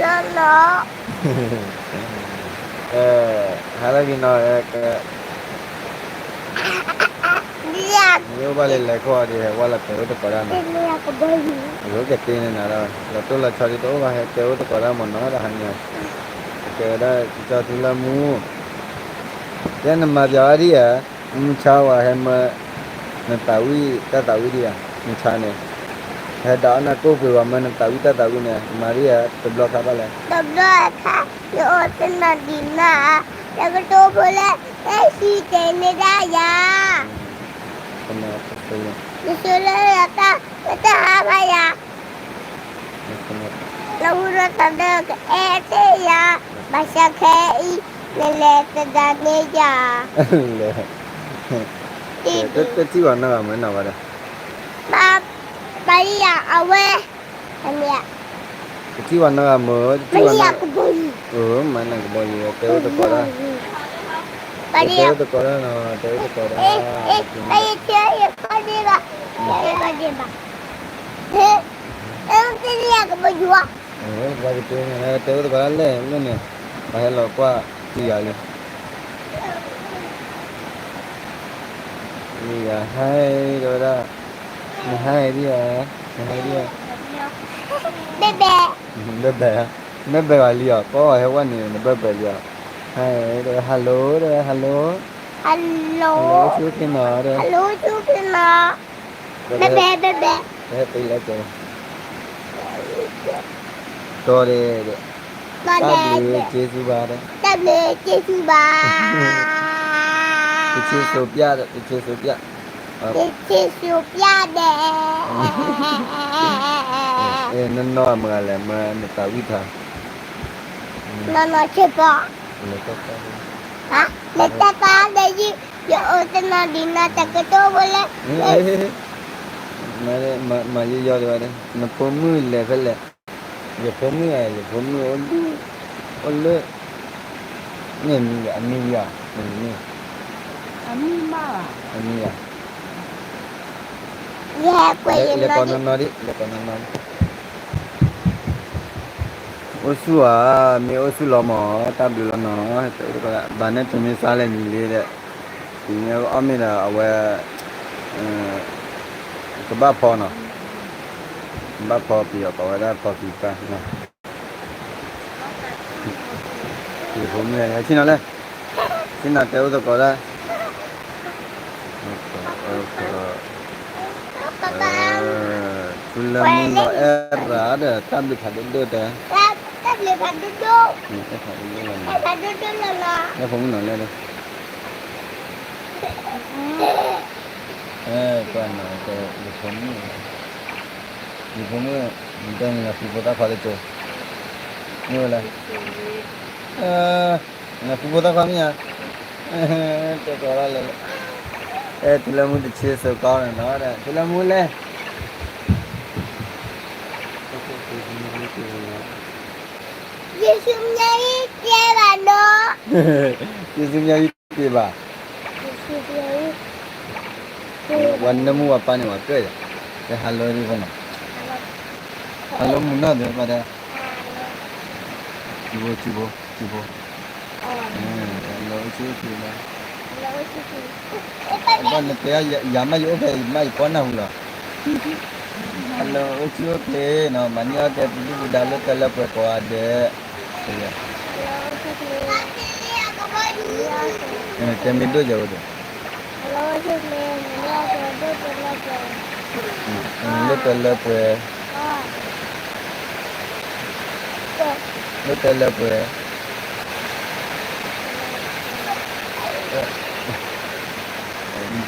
ဟဲလၢဂ့ၤနီၤ, မ့ၢ်အိၣ်ဘၣ်လၢလဲၤခီၣ်ဒံး ဟဲဝဲလီၤတဲာ်အိၣ်သကိးတၢ်နီၤ, ယကတဲန့ၢ်နၤဒီး လီၤတိၢ်လီၤဆီဒ်တအိၣ်ဘၣ် ဟဲတဲအိၣ်သကိးတၢ်မ့ၢ်နီၤ တဟါန့ၣ်, ကဲဝဲဒၣ်ကၠီထူလၢမူ, ကဲနမၤပျးဝဲဒ်ဧါ, မုၢ်ဆါဝဲဟဲမၢ နသးဝံၣ်တၢ်သးဝံၣ်ဒံးဧါ, မုၢ်ဆါန့ၣ်, ဟဲဒၣ်အီၣ်နၤကိၢ်ပှ့ၤဝဲမၢနသးဝံၣ်တၢ်သးဝံၣ်န့ၣ် မၤဒ်ဧါတဘျီခါဘၣ်လဲၣ်, တဘျီခါ, ယအိၣ်တနီၤဒံးနီၤ, တကတိၤဖိလၢ ဟဲစံၣ်တဲၤန့ၢ်ဒၣ်ယၤ နဆိလၢယတၢ် နတၢ်ဟးဖးယၤ, နဟူထီၣ်သးဒီးကအဲၣ်သ့ၣ်ယၤ, ဘၣ်ဆၣ်ခဲအံၤ နလဲၤသဒၣ်န့ၢ်ယၤ, တထံၣ်ဘၣ်နီၢ်ဂၤမ့ၢ်နီၢ်ဘၣ်ဒီး, ဘၣ်, ဘၣ်ယၤအဝဲ တထံၣ်ဘၣ်နီၢ်ဂၤမ့ၢ်, မၤနၢ်ကဘီယူၤ, တဲအိၣ်သကိးတၢ်, တဲအိၣ်သကိးတၢ်နီၤ, တဲအိၣ်သကိးတၢ်, ပှၤကတဲန့ၣ် တဲအိၣ်သကိးတၢ်လဲၣ်လၢန့ၣ်, ပှၤဟဲလီၤကွၢ်ထံဂၤလံ, ယဟဲတဲဝဲဒၣ်, နဟဲဒံးဧါ, နဟဲဒံးဧါ, ဘဲဘဲ, ဘဲဘဲ, ဘဲဘဲဂၤလံဧါ, ပှၤဟဲဝဲန့ၣ် နဘဲဘဲလံဧါ, ဟဲတဲဝဲ hello တဲဝဲ hello, hello, အိၣ်ဆူၣ်အိၣ်ချ့နီၤ, hello အိၣ်ဆူၣ်အိၣ်ချ့နီၤ, ဘဲဘဲ ဘဲဘဲ, ဟဲတဲလၢက တီၤဒဲး, တီၤဒဲး, တၢ်ဘျုးက့ၤဆူဘၣ်, တၢ်ဘျုးက့ၤဆူဘၣ်, တဆံစိၤပျၢ်ဒီး တဆံစိၤပျၢ်, တဆံစိၤပျၢ်ဒဲး, နီၢ်နီၢ်မၤလဲၣ် မၤနသးဝံၣ်ထါ, နီၢ်နီၢ်ဆ့ပီ, နတၢ်ပာ်ဒီးယံၤ, ယအိၣ်တနီၤဒံးနီၤ တကတိၤဖိလၢ မၤယီယီဒံးဘၣ်ဒီး နဖိမုၣ်လဲၤဖဲလဲၣ်, ယဖိမုၣ်ဧါ, ယဖိမုၣ်အိၣ်လၢ, အိၣ်လၢ, မ့ၢ်မံၤဧါ, အမံၤဧါ, မ့ၢ်မံၤ, အမံၤဧါ, လဲၤကိးနီၢ်နီၢ်ဒံး, လဲၤကိးနီၢ်နီၢ်ဒံး, အိၣ်ဆူၣ်ဧါ, မ့ၢ်အိၣ်ဆူၣ်လီၤမး, တၢ်ဘျုးလီၤနီၤ, ဘၣ်န့ၣ်တမ့ၢ်စါလဲၣ်နံၤလံဒီး, အီၣ်မ့ၢ်ဒီးအဝဲ ကဘၣ်ဖီနီၤ, ဘၣ်ဖီပယီၤကိးဝဲဒၣ်ဖီကံပၢ်, ယဖိမုၣ် ဆ့ၣ်နီၤလဲၣ်, ဆ့ၣ်နီၤတဲအိၣ်သကိးတၢ်, ထူလၢမူလီၤအဲၣ်ရၤဒီး တၢ်ဘျုးဖးဒိၣ်ဒိၣ်တဲ, တၢ်ဘျုးဖးဒိၣ်ဒိၣ်, အဲၣ်ဖးဒိၣ်ဒိၣ်လီၤ, အဲၣ်ဖိမုၣ်နီၤလဲၣ်ဒီး အဲၣ်ပှၤနီၤတဲ ယဖိမုၣ်, ယဖိမုၣ်, နတဲန့ၣ်လီၤ ဃူဖိသၣ်ခွါတကၠိ, မ့ၢ်ဝဲလဲၣ်, နဃူဖိသၣ်ခွါမ့ၢ်ဧါ, တဲကိးဒၣ်လဲၣ်, အဲၣ်ထူလၢမူတဆံစိၤကီးန့ၣ်နီၤ, ထူလၢမူလဲၣ်, ယ့ၣ်ၡူးမၠါအံၤကဲဘၣ်နီၤ, ယ့ၣ်ၡူးမၠါအံၤကဲဘၣ်, ဝဲနၢမူဝဲပၢ်န့ၣ်ဝဲကၢၢ်ယၤ, တဲ hello ဒ်ဖိနီၤ, hello မုၢ်နီၢ်သ့ၣ်ပၢ်တဲ, ကံဖိ ကံဖိ ကံဖိ, hello အိၣ်ဆူၣ်အိၣ်ချ့လီၤ, အဘၣ်နတဲယၤမးယအိၣ်ဖဲအံၤမးယကွၢ်နၢ်ဟူလီၤ, hello အိၣ်ဆူၣ်အိၣ်ချ့နီၤ, မၤန့ၢ်အီၣ်ကဲပဒုၣ်ပဒါလၢတၢ်လၢပှဲၤကိးဂၤဒဲး, တဲမ့ၢ်ဒိၣ်ယၤဝဲဒီး, လၢတၢ်လၢပှဲၤ, လၢတၢ်လၢပှဲၤ,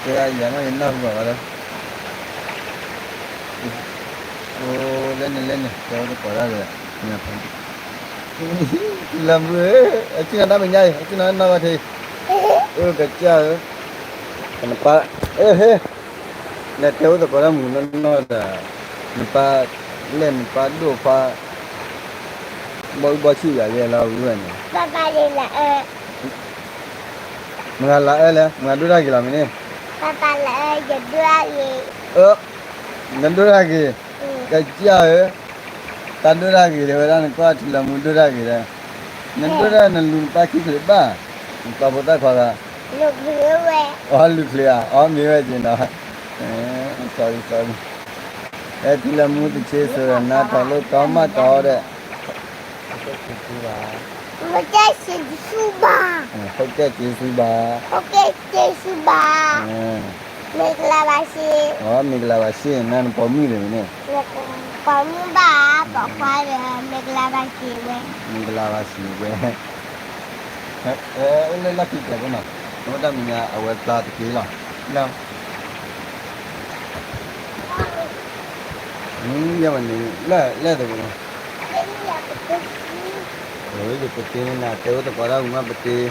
တဲယၤမးယနၢ်ဟူဘၣ်ဝဲဒီး, အိၣ်လဲၣ်န့ၣ်လဲၣ်န့ၣ် တဲဝဲတကိးဒၣ်ဒီး, လၢမူဧၢ, အဆ့ၣ်နီၤတၢ်မဲာ်ညါအံၤ အဆ့ၣ်နီၤနီၢ်ဂၤထံး, အၢ ကစၢ်ဧၢ, နပၢ်, ဟ့, လဲၤတဲအိၣ်သကိးတၢ်မုၢ်နီၢ်နီၢ်ဒီး, နပၢ်, လဲၣ်နပၢ်ဒိၣ်ဖါ, ဘီအုၣ်ဘီဆံၣ်ယၤလဲၣ်လီၤဝဲန့ၣ်, မတၤလၢအၢလဲၣ် မတၤဒိၣ်တၢ်ဂ့ၤလီၤမ့ၢ်န့ၣ်, အၢ, နဒိၣ်တၢ်ဂ့ၤ, ကစၢ်ဧၢ, တၢ်ဒိၣ်တၢ်ဂ့ၤတဲဝဲဒၣ် နကွၢ်ထူလၢမူဒိၣ်တၢ်ဂ့ၤဒီး, နဒိၣ်တၢ်နလူၤနပၢ်ခံဖျၢၣ်ဘၣ်, နပာ်ဖိသၣ်ခွါဂၤ, လူၤဝဲ, အီ လူၤချ့ဧါ, အီ မ့ၢ်ဝဲက့ၤနီၤ, sorry sorry, ဟဲထူလၢမူတဆ့စိဒီး နါထီၣ်လိၣ်တီမးတီဒီး, ဟိၣ်ကဲၣ်စ့ဆူဘၣ်, ဟိၣ်ကဲၣ်စ့ဆူဘၣ်, မ့ၢ်ကလၤဘၣ်စ့, အီ မ့ၢ်ကလၤဘၣ်စ့ နပိာ်မုၣ်ဒီးန့ၣ်, ပိာ်မုၣ်ဘၣ်, ပိာ်ခွါဒီး မ့ၢ်ကလၤဘၣ်စ့ဝဲ, မ့ၢ်ကလၤဘၣ်စ့ဝဲ, အိၣ်လၢလီၢ်ခံကဲးဖိနီၤ, နအိၣ်တၢ်မဲာ်ညါအဝဲပျၢ်တက့ၢ်လီၤ, လၢ ယဲဝဲန့ၣ် လၢ လၢတက့ၢ်, ယပတ့န့ၣ် တဲအိၣ်သကိးတၢ်ဝံၤမးပတ့,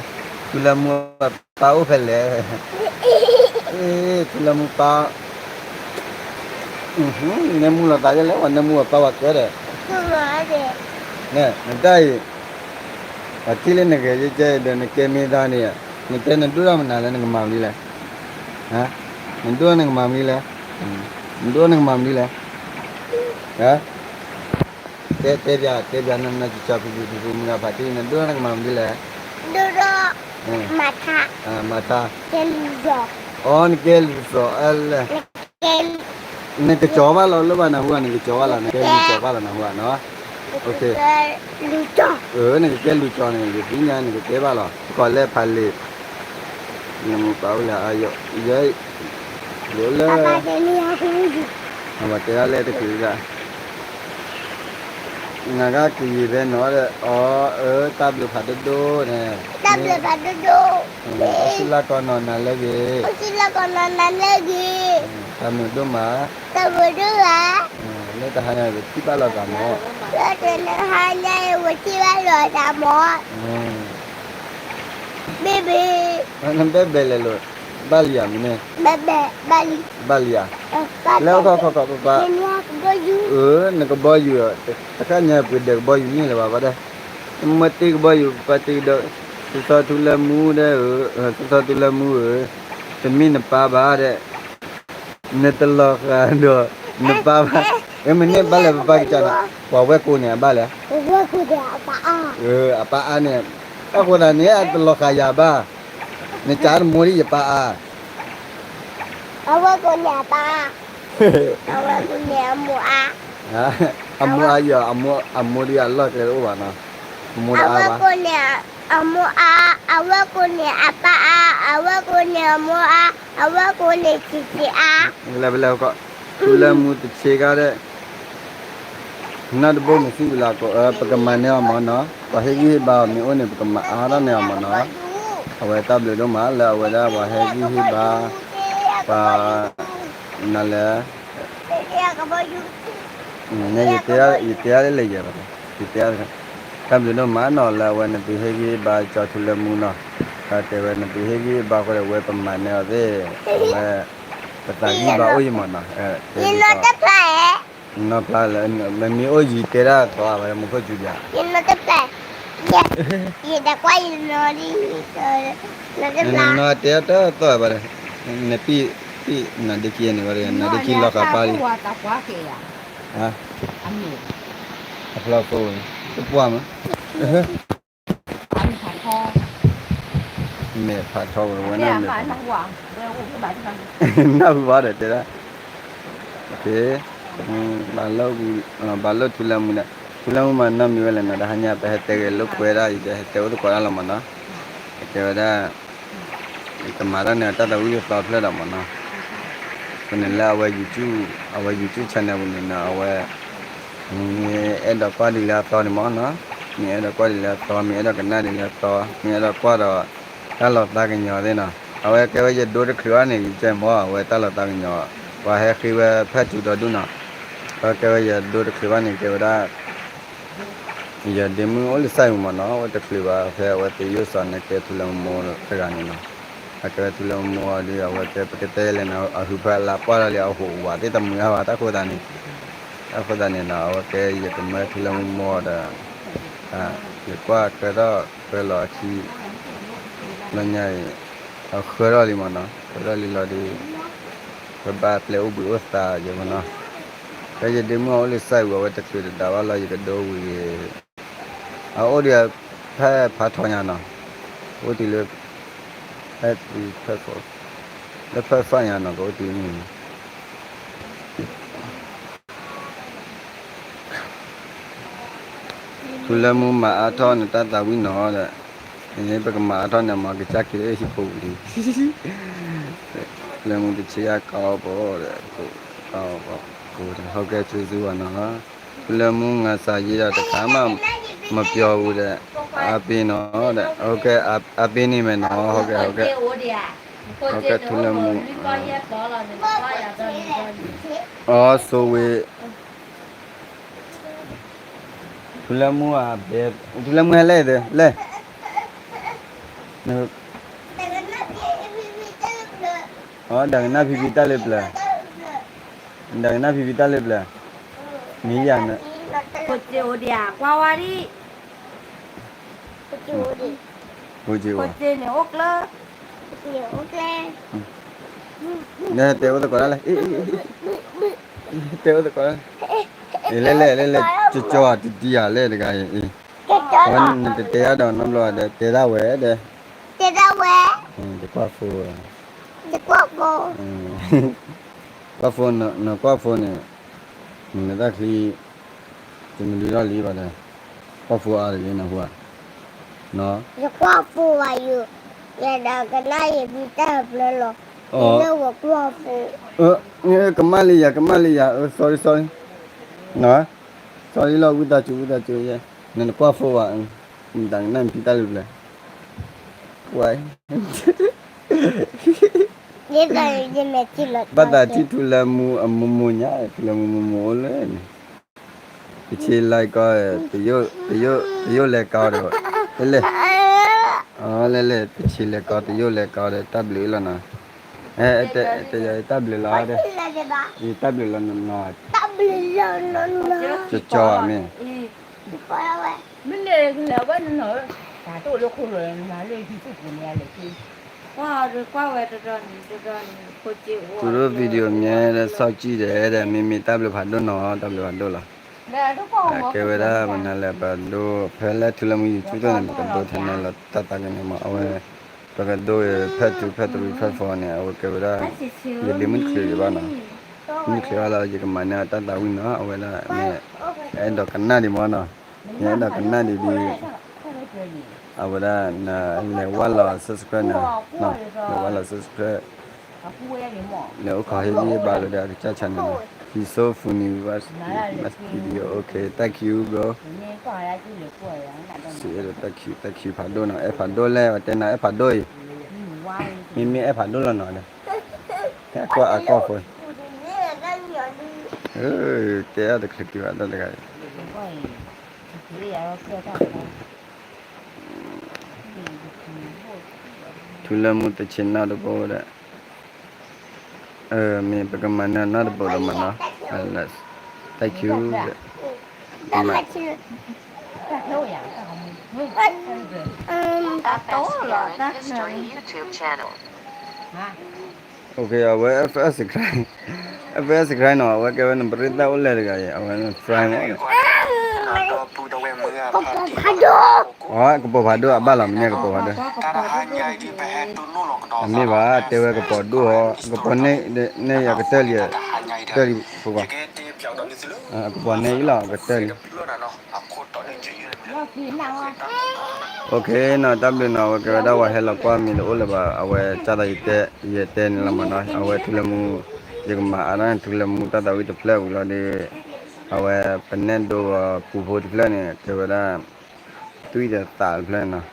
ထူလၢမူပၢ်အိၣ်ဖဲလဲၣ်, ထူလၢမူပၢ်, နဲမူလီၤသးယဲလဲၣ် ပှၤနဲမူပၢ်ဝဲကဲဒီး, နတၢ်အံၤ, ပှၤထံၣ်လၢနဂဲၤကဲကဲဒီး နကဲမ့ၢ်တၢ်န့ၣ်, နတဲနဒိၣ်ထီၣ်မနုၤလဲၣ် နကမၤမနုၤလဲၣ်, နဒိၣ်ထီၣ်နကမၤမနုၤလဲၣ်, နဒိၣ်ထီၣ်နကမၤမနုၤလဲၣ်, တဲ တဲပျး တဲပျး နနကစၢ်ဖံဖံဖံဖံမုၢ်ဂၤဖးတံၢ် နဒိၣ်ထီၣ်နကမၤမနုၤလဲၣ်, ဒိၣ်ထီၣ်, မၤထါ, မၤထါ, ကဲလူၤစီၤ, အီ နကဲလူၤစီၤ အလဲၣ်, နကကၠီၤဘၣ်လီၤလၢဘၣ်နဟူဧါ နကကၠီၤဘၣ်လီၤ နကဲလူၤစီၤဘၣ်လီၤနဟူဧါနီၤ, နကကဲလူၤစီၤန့ၣ် ယသ့ၣ်ညါနကကဲဘၣ်လီၤ ကီၢ်လဲၣ်ဖးလ့ၣ်, နမူပာ်အိၣ်လၢအယီၤ, ယဲ, ယိလၢ, အဝဲတဲဒၣ်လဲၣ်တချုးဒၣ် နဂၤကယံာ်ဖဲနီၤဒီး အီ အၢ တၢ်ဘျုးဖးဒိၣ်ဒိၣ်န့ၣ်, တၢ်ဘျုးဖးဒိၣ်ဒိၣ်, အိၣ်ဆူၣ်လၢကီၢ်နီၢ်နၤလၢအဂ့ၤ, အိၣ်ဆူၣ်လၢကီၢ်နီၢ်နၤလၢအဂ့ၤ, တၢ်မုာ်ဒိၣ်မး, တၢ်မုာ်ဒိၣ်မး, လၢတဟါညါအံၤပထံၣ်ဘၣ်လိာ်သးမး, လၢတဟါညါအံၤပထံၣ်ဘၣ်လိာ်သးမး, ဘဲဘဲ, နဘဲဘဲလဲၣ်လိၤ, ဘၣ်လံဧါမ့ၢ်န့ၣ်, ဘၣ်လံဧါ, လၢခီခီခီခီခီ, နကဘီယူၤ, တခါညါပှ့ၤဒဲးကဘီယူၤန့ၣ်လၢၤဘၣ်ဘၣ်ဒီး, မ့ၢ်တ့ၢ်ကဘီယူၤ ပပာ်တ့ၢ်ကဒီး, စီၤစီၤထူလၢမူဒီး, စီၤစီၤထူလၢမူဧၢ, တမ့ၢ်နပၢ်ဘၣ်ဒီး, နတလီၤဃာ်ဒီး, နပၢ်ဘၣ်, မ့ၢ်န့ၣ်ဘၣ်လဲၣ်ပပၢ်ကစၢ်နီၤ, ပှၤဝဲၢ်ကိန့ၣ်အဘၣ်လဲၣ်, အပၢ်အါန့ၣ်, အဃိသတးန့ၣ် အတလီၤဃာ်ယၤဘၣ်, နကးတမိၢ်ဒ်ယပၢ်အါ အဝဲၢ်ကိန့ၣ်အပၢ်, အဝဲၢ်ကိန့ၣ်အမိၢ်အါ, အမိၢ်အါယီၤ, အမိၢ်ဒ်အလီၢ်ကျဲတအိၣ်ဘၣ်နီၤ, အမိၢ်တအါဘၣ်, အဝဲၢ်ကိန့ၣ်အမိၢ်အါ, အဝဲၢ်ကိန့ၣ်အပၢ်အါ, အဝဲၢ်ကိန့ၣ်အမိၢ်အါ, အဝဲၢ်ကိန့ၣ်ဆံးဆံးအါ, လဲၤဖဲလဲၣ်, ထူလၢမူတဆ့ကါဒီး နီၢ်တဘိမုၢ်သံဝံၤလၢကိးအၢ ပကမၤန့ၢ်အီၤမ့ၢ်နီၤ, ပှၤဟ့ၣ်ဂံၢ်ဟ့ၣ်ဘါအီၤမ့ၢ်အိၣ်န့ၣ် ပကမၤအါထီၣ်န့ၢ်အီၤမ့ၢ်နီၤ, အဝဲတၢ်ဘျုးဒိၣ်မးလၢအဝဲဒၣ်ပှၤဟ့ၣ်ဂံၢ်ဟ့ၣ်ဘါ, ပှၤ, နလဲၤ, ယတဲဒၣ်လဲၣ်ယဲ, ယတဲဒၣ်, တၢ်ဘျုးဒိၣ်မးနီၤလၢအဝဲနသုဟ့ၣ်ဂံၢ်ဟ့ၣ်ဘါကၠီထူလၢမူနီၤ, ကဲဝဲနသုဟ့ၣ်ဂံၢ်ဟ့ၣ်ဘါဃိဒီး ဝဲပမၤန့ၢ်အီၤသ့ၣ်, အဝဲ, ပသးဂံၢ်ဘါအိၣ်ယံၤမ့ၢ်နီၤ, နီၢ်ဖျါလၢ, မ့မ့ၢ်အိၣ်ယံၤတဲဒၣ်သီဘၣ် မူခိၣ်စူၤယၤ, ယတကွၢ်ယနီၤဒ်, နနီၤတဲတၢ်သီဘၣ်ဒီး, နပံၢ်, ပံၢ်နၤဒ့ခံန့ၣ်ဘၣ်ဒီး နၤဒ့ခံလီၤဃာ်ပၢ်လံ, အဖျီဖိ, တပှၢ်မး, မဲာ်ဖးထီဝဲဝဲနၢ်မ့ၢ်, နၢ်ဟူဘၣ်ဒီးတဲဒၣ်, ဘၣ်လၢထူလၢမူဒီး, ထူလၢမူမးနီတမံၤဝဲလဲၣ်နီၤ, တဟါညါပဟဲတဲဂဲၤလိာ်ကွဲဒၣ် ယဟဲတဲအိၣ်သကိးဒၣ်လီၤမ့ၢ်နီၤ, ကဲဝဲဒၣ်, ကမၤတၢ်န့ၣ်တၢ်သးဝံၣ်သီဖျၢၣ်ဒီးမ့ၢ်နီၤ, ပန့ၣ်လၢအဝဲ, အဝဲ YouTube channel ပူၤန့ၣ်နီၤ အဝဲ, မ့ၢ်အဲၣ်ဒိးကွၢ်ဒ်လၢအသီန့ၣ်မ့ၢ်နီၤ, မ့ၢ်အဲၣ်ဒိးကွၢ်ဒ်လၢအသီ မ့ၢ်အဲၣ်ဒိးကနၣ်ဒ်လၢအသီ မ့ၢ်အဲၣ်ဒိးကွၢ်ဒီး, တၢ်လီၤသးကညီၤသ့ၣ်နီၤ, အဝဲကဲဝဲယဒိတချုးဘၣ်န့ၣ် ယကဲမ့ၢ်အဝဲတၢ်လီၤသးကညီၤ, ပှၤဟဲဃ့ဝဲဖဲတုၤဒီဒူၣ်နီၤ, အဝဲကဲဝဲယဒိတချုးဘၣ်န့ၣ် ကဲဝဲဒၣ် ယဒ့မုၣ်အိၣ်လၢစၢ်အူၤမ့ၢ်နီၤ, အဝဲတချုးဘၣ် ဖဲအဝဲသ့ၣ်ယိၣ်စီၤန့ၣ် ကဲထူလၢမူတဂၤန့ၣ်နီၤ, အကဲဝဲထူလၢမူအီၤဒီး အဝဲကဲပကတဲလဲၣ်နီၤ အဟုဖၢလၢပှၢ်ထီၣ်လံ အဟိးဝးသ့ၣ်တမုာ်ဘၣ် တၢ်ဃိသတးန့ၣ်, တၢ်ဃိသတးန့ၣ်နီၤ အဝဲကဲယကမၢထူလၢမူမီၢ်ဒီး, ယကွၢ်ကဲထီၣ်ကဲလီၤအခံ, လၢညါအံၤ, အဃၢထီၣ်လံမ့ၢ်နီၤ ဃၢထီၣ်လံလီၤဒီး, ပဘၣ်ပျဲအိၣ်ဘှံးအိၣ်သါယဲမ့ၢ်နီၤ, ဖဲယဒ့မုၣ်အအိၣ်လၢစဲးဝံၤ အဝဲတချုးတဒါဘၣ်လီၤ ယကဒိဝံၤဂ့ၤ, အအိၣ်ဒံးဖဲဖးထီညါနီၤ, အိၣ်တုၤလၢ လၢဖဲဖးညါနီၤ ကအိၣ်တုၤန့ၣ် ထူလၢမူမၤအါထီၣ်နတၢ်သးဝံၣ်နီၤဒီး, ပကမၤအါထီၣ်န့ၣ် မၤကစၢ်က့ၤလၢဟံၣ်ဖိပူၤလံ, ထူလၢမူတဆ့ယါကီၢ်ပီၤဒီး, ကီၢ်ပီၤကီၢ်ဒီး ဟုတ်ကဲ့ ကျေးဇူးပါနီၤ, ထူလၢမူ ငါစာရေးတာတခါမှ မပြောဘူးတဲ့, အားပေးနော်တဲ့, ဟုတ်ကဲ့ အားပေးနေမယ်နော်, ဟုတ်ကဲ့ ဟုတ်ကဲ့, ဟုတ်ကဲ့ ထူလၢမူ, အီ ဆိုဝ့ ထူလၢမူဧါ, ဘဲ, ထူလၢမူဟဲလဲၣ်သ့, လဲၣ်, အီ ဒၣ်ကနၣ်ဖံဖံတၢ်လၢပျၢၤ, ဒၣ်ကနၣ်ဖံဖံတၢ်လၢပျၢၤ, မ့ၢ်ယၤန, ဖိက့အိၣ်ဒံးဧါ, ကွၢ်ဝါဒံး, ဖိက့အိၣ်, ဖိက့န့ၣ်အိၣ်ကျၢ တဲအိၣ်သကိးဒၣ်လဲၣ်, တဲအိၣ်သကိးဒၣ်လဲၣ်, လဲၣ်လဲၣ်လဲၣ်လဲၣ်, ကၠီကၠီတံၤတံၤဧါလဲၣ်တဂၤအံၤ, နတတဲအါဒီးနီတဘျီဒီး တဲဒၣ်ဝဲဒီး, တဲဒၣ်ဝဲ, တကွၢ်ဖိ, တကွၢ်ဖိ, ကွၢ်ဖိ, နကွၢ်ဖိန့ၣ်, နတၢ်ချံ တမဒုထီၣ်လံဘၣ်ဒီး, ကွၢ်ဖိအါတဂ့ၤနဟူဧါ, ယကွၢ်ဖိဘၣ်ယိၤ, ယဒၣ်ကနၣ်ယမံၤတၢ်ပျၢၤလီၤ, လၢဝဲကွၢ်ဖိ, ကမၣ်လံယၤ ကမၣ်လံယၤ, sorry sorry, sorry လီၤ ဝံသးစူၤ ဝံသးစူၤ, နနကွၢ်ဖိဘၣ်, နတၢ်ကနၣ်မံၤတၢ်လၢပျၢၤ, ဝဲ ဘၣ်သးထံၣ်ထူလၢမူအမိၢ်မိၢ်ညါ, ထူလၢမူမိၢ်မိၢ်အိၣ်လၢန့ၣ်, တဆ့လဲၤကီ, တယိၣ်လဲၤကီဒီး, လဲၣ်လဲၣ်, လဲၣ်လဲၣ် တဆ့လဲၤကီ တယိၣ်လဲၤကီဒီး တၢ်ဘျုးလီၤနီၤ, တၢ်ဘျုးလီၤ, တၢ်ဘျုးလီၤနီၤ, ကၠီကၠီမ့ၢ် မ့ၢ်လဲၤကလဲၤဝဲနနီၤ, တၢ်တအိၣ်လၢခိၣ်လီၤ နၤလၢဟံၣ်သူၣ်ပူၤန့ၣ်လဲၤက့ၤ, ကွၢ်ဝဲတဒီန့ၣ်တဒီန့ၣ်, သူတို့ video မြဲတဲ့ စောင့်ကြည့်တယ်တဲ့, မ့မ့ၢ်တၢ်ဘျုးဖးဒိၣ်နီၤ, တၢ်ဘျုးဖးဒိၣ်လီၤ, ကဲဝဲဒၣ်မနုၤလဲၣ် ပဒိ ဖဲလၢထူလၢမူ YouTube န့ၣ် ပကဒိထဲန့ၣ်လီၤ တၢ်သးကန့ၣ်မး အဝဲ ပကဒိဖဲတုၤဖဲတရူး ဖဲ four န့ၣ် အဝဲကဲဝဲဒၣ် ယဒ့မုၣ်တချုးဒံးဘၣ်နီၤ, မုၣ်တချုးဘၣ်လီၤ ယကမၤန့ၢ်အတၢ်သးဝံၣ်နီၤ, အဝဲဒၣ်မ့ၢ် အဲၣ်ဒိးကနၣ်ဒံးမးနီၤ, မ့ၢ်အဲၣ်ဒိးကနၣ်ဒံးဒ် အဝဲဒၣ် နလဲၤဝၢ်လီၤ subscribe န့ၣ်, လဲၤဝၢ်လီၤ subscribe လၢအိၣ်ခိးဟ့ၣ်ဂံၢ်ဘါလိာ်ဒီးအကစၢ် channel န့ၣ်, he's so funny, watch his video, okay, thank you bro, စံးအဲၣ်ဒိး thank you, thank you ဖးဒိၣ်နီၤ, အဲၣ်ဖးဒိၣ်လဲၣ် ပတဲနၤအဲၣ်ဖးဒိၣ်အံၤ, မ့မ့ၢ်အဲၣ်ဖးဒိၣ်လီၤနီၤဒီး, ဟဲကွၢ်အကွၢ်ဖိ, တဲအီၤတချုးက့ၤဘၣ်တၢ်တဂၤအံၤ ထူလၢမူတဆ့နီတဘိဒီး, မ့ၢ်ပကမၤန့ၢ်နီတဘိဒီးမၤနီၤ, thank you, ဒီး OK အဝဲ FS subscribe, FS subscribe နီၤ, အဝဲကဲဝဲနပရ့သၣ်အိၣ်လဲၣ်တဂၤအံၤ, အဝဲ friend မး, အကပိာ်ဖးဒိၣ်အဘၣ်လီၤ မ့ၢ်န့ၢ်ကပိာ်ဖးဒိၣ်, အမ့ၢ်ဘၣ် တဲဝဲကပိာ်ဒိၣ်ဟီ, ကပိာ်န့ၢ်န့ၢ်ယၤကတၢၢ်လံ, ကတၢၢ်လံဖိခွါ, ကပိာ်န့ၢ်အံၤလီၤ ကတၢၢ်လံ OK နီၤ, တၢ်ဘျုးနီၤ, အဝဲကဲဝဲဒၣ်ဝဲဟဲလီၤကွၢ်မ့ၢ်တအိၣ်လၢၤဘၣ်, အဝဲကၢ်သးယတဲ, ယတဲန့ၣ်လီၤမးနီၤ, အဝဲထူလၢမူ, ယကမၤအါထီၣ်န့ၣ် ထူလၢမူတၢ်သးဝံၣ်တဖျၢၣ်ဝံၤလီၤဒီး, အဝဲပနဲၣ်ဒိပူဖိတဖျၢၣ်န့ၣ် ကဲဝဲဒၣ် သွံၣ်ဒီးသးတဖျၢၣ်နီၤ,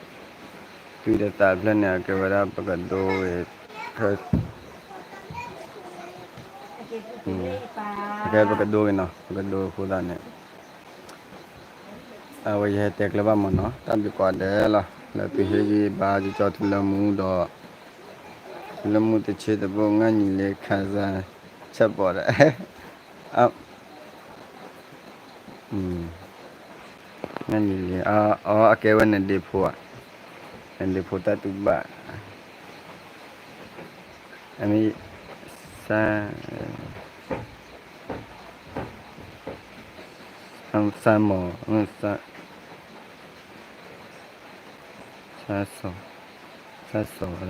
သွံၣ်ဒီးသးတဖျၢၣ်န့ၣ် အကဲဝဲဒၣ်ပကဒိဝဲ, ဖဲ ပကဒိက့ၤနီၤ, ပကဒိအဃိသတးန့ၣ် အဝဲယဟဲတဲကျၢၤဘၣ်မးနီၤ, တၢ်ဘျုးကိးဂၤဒဲးလီၤ, လၢသုဟ့ၣ်ဂံၢ်ဘါကၠီထူလၢမူဒီး, ထူလၢမူတဆ့တဘိ ငါညီလေးခံစားချက်ပေါ့တဲ့, ငါညီလေး, အီ အကဲဝဲနဒ့ဖိဧါ, နဒ့ဖိတၢ်တူၢ်ဘၣ်, အမ့ၢ် စါ, စၢ်မီၢ်, စၢ်စီၤ, စၢ်စီၤ,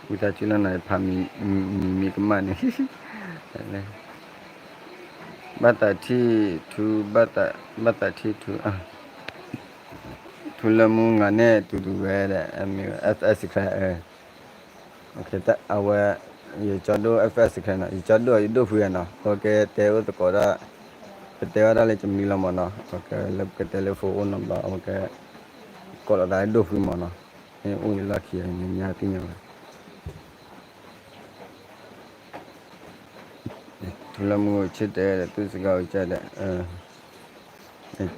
ဝံသးစူၤလၢနဖးမံၤမံၤကမၣ်န့ၣ်, ဘၣ်သးထံၣ်ထူ, ဘၣ်သးထံၣ်ထူ, ထူလၢမူ နၤန့ၣ်တူၢ်တူၢ်ဝဲဒီး မ့ၢ် F S ခဲ, အဝဲ ယကၠီဒိၣ် F S ခဲနီၤ, ယကၠီဒိၣ်အီၤယဒိၣ်ဖှံဧါနီၤ, အဝဲကတဲအိၣ်သကိးဒၣ်, ကတဲဝဲဒၣ်လၢကမံၤလီၤမၢ်နီၤ, အဝဲကလၢကတဲလၢ phone အိၣ်နီၤဘျီ အဝဲက ကိးလီၤသးလၢဒိၣ်ဖှံမၢ်နီၤ, မ့ၢ်အိၣ်လၢလီၢ်ခံအံၤ နညါသ့ၣ်ညါဘၣ်. ထူလၢမူဆ့တဲဒီး သူၣ်စ့ၢ်ကီးကဒီး,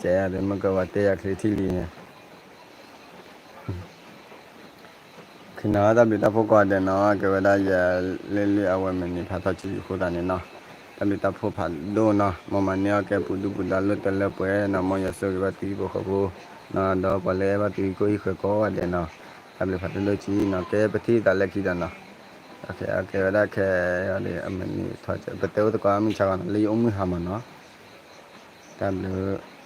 ကဲယၤဒီး မ့ၢ်ကဝၤတဲယၤချ့ထံၣ်လံန့ၣ်, ခ့နီၤ တၢ်ဘျုးတၢ်ဖှိၣ်ကိးဂၤဒဲးနီၤ, ကဲဝဲဒၣ်ယၤလၢလၢအဝဲမ့ၢ်န့ၣ် ဖးထီၣ်ဆံးအဃိသတးန့ၣ်နီၤ, တၢ်ဘျုးတၢ်ဖှိၣ်ဖးဒိၣ်နီၤ, မ်မၤန့ၢ်အီၣ်ကဲပူၤဒူပူၤဒါလၢတၢ်လၢပှဲၤနီၤ, မ်ယွၤဆိၣ်ဂ့ၤဘၣ်သုဟံၣ်ဖိဃီဖိနီၤ, ဒီးပှၤလၢအဲၣ်ဘၣ်သုဟံၣ်ခိၣ်ဟံၣ်ဃၢၤကိးဂၤဒဲးနီၤ, တၢ်ဘျုးဖးဒိၣ်ဒိၣ်ဆံးနီၤ, ကဲပထံၣ်သးလၢခံဒီးနီၤ, ကဲဝဲဒၣ်ခဲအံၤဒီး အမ့ၢ်န့ၣ် ပတဲအိၣ်သကိးမုၢ်ဆါဂီၤနီၤ, လၢယအိၣ်မုၢ်ဟါမၢ်နီၤ, တၢ်ဘျုး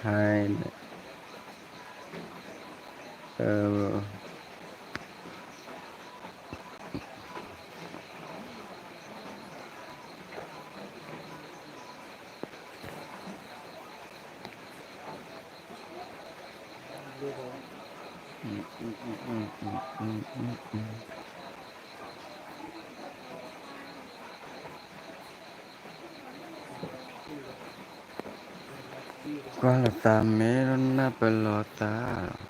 ဟါန့ၣ်, ကွၢ်လီၤသးမ့ၢ်နၢ်ပၢၢ်လီၤသး